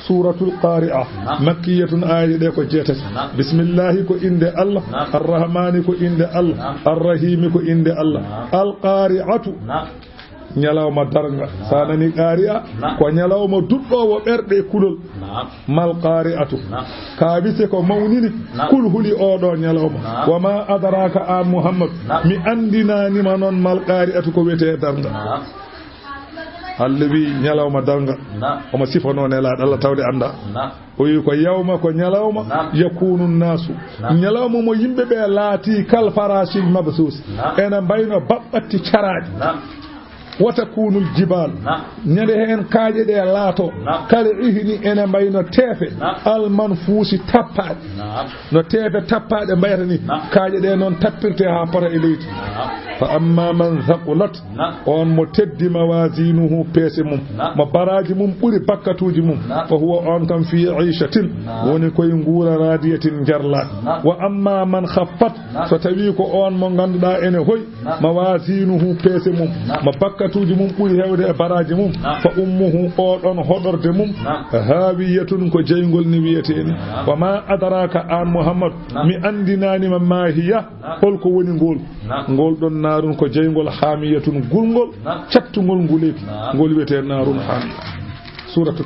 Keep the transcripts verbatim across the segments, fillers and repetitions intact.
Suuratul Qaari'a. Naam. Makkiyatun, aaye ɗe ko jeetati. Naam. Bismillaahi ko innde Allah. Naam. Arrahmaani ko innde Allah. Naam. Arrahiimi ko innde Allah. Naam. Al Qaari'atu. Naam. Ñalawma darnga. Naam. So a nanii qaari'a, naam, ko ñalawma duɗɗoowo ɓerɗe e kulol. Naam. Mal qaari'atu. Naam. Kaabise ko mawnini, naam, kulhuli oo ɗoo ñalawma. Naam. Wa maa adraaka, aan Muhammad, naam, mi anndinaani ma noon mal qaari'atu ko wiyetee darnga. Naam. Allah wi ñalawma darnga. Naam. Omo sifanoo Nelaaɗo Allah tawde anndaa. Naam. O wi ko yawma, ko ñalawma, naam, yakuunu nnaasu. Naam. Ñalawma mo yimɓe ɓe laati kal faraashil mabsuus. Naam. Ene mbayno baɓɓatti caraaɗi. Naam. Wa takuunul jibaal. Naam. Ñande heen kaaƴe ɗe laato. Naam. Kal ihni, ene mbayno teefe. Naam. Al manfuusi tappaaɗe. Naam. No teefe tappaaɗe mbayata ni. Naam. Kaaƴe ɗe noon tappirte haa pota e leydi. Naam. Fa amma man thaqulat, naam, on mo teddi mawazinuhu, peese mum, naam, mo baraaji mum ɓuri bakkatuuji mum, naam, fa huwa on kam fi ishatin, naam, woni koye nguura radiyatin njarlaaɗo. Naam. Wa amma man khaffat, naam, so tawi ko on mo ngannduɗaa ene hoy, naam, mawazinuhu, peese mum, naam, mo bakkatuuji mum ɓuri heewde e baraaji mum, naam, fa ummuhu, oɗon hoɗorde mum, naam, hawiyatun, ko jeyngol ni wiyetee ni. Naam. Wa ma adraka, aan Muhammad, naam, mi anndinaani ma ma hiya, naam, holko woni ngol. Naam. Ngol ɗon naarun ko jeyngol haamiyatun gulngol, naam, cattungol nguleeki. Naam. Ngol wiyetee naarun haamiya. Suuratu.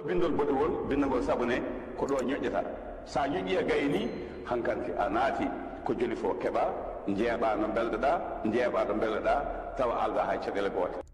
Binndol boɗewol, binndagol sabu ne ko ɗo ñoƴƴata. So a ñoƴƴii a gayni, hankanti a naati ko joli fof keɓa, njeeɓa no mbelɗoɗaa, njeeɓa no mbelɗoɗaa, tawa alda hay caɗeele goote.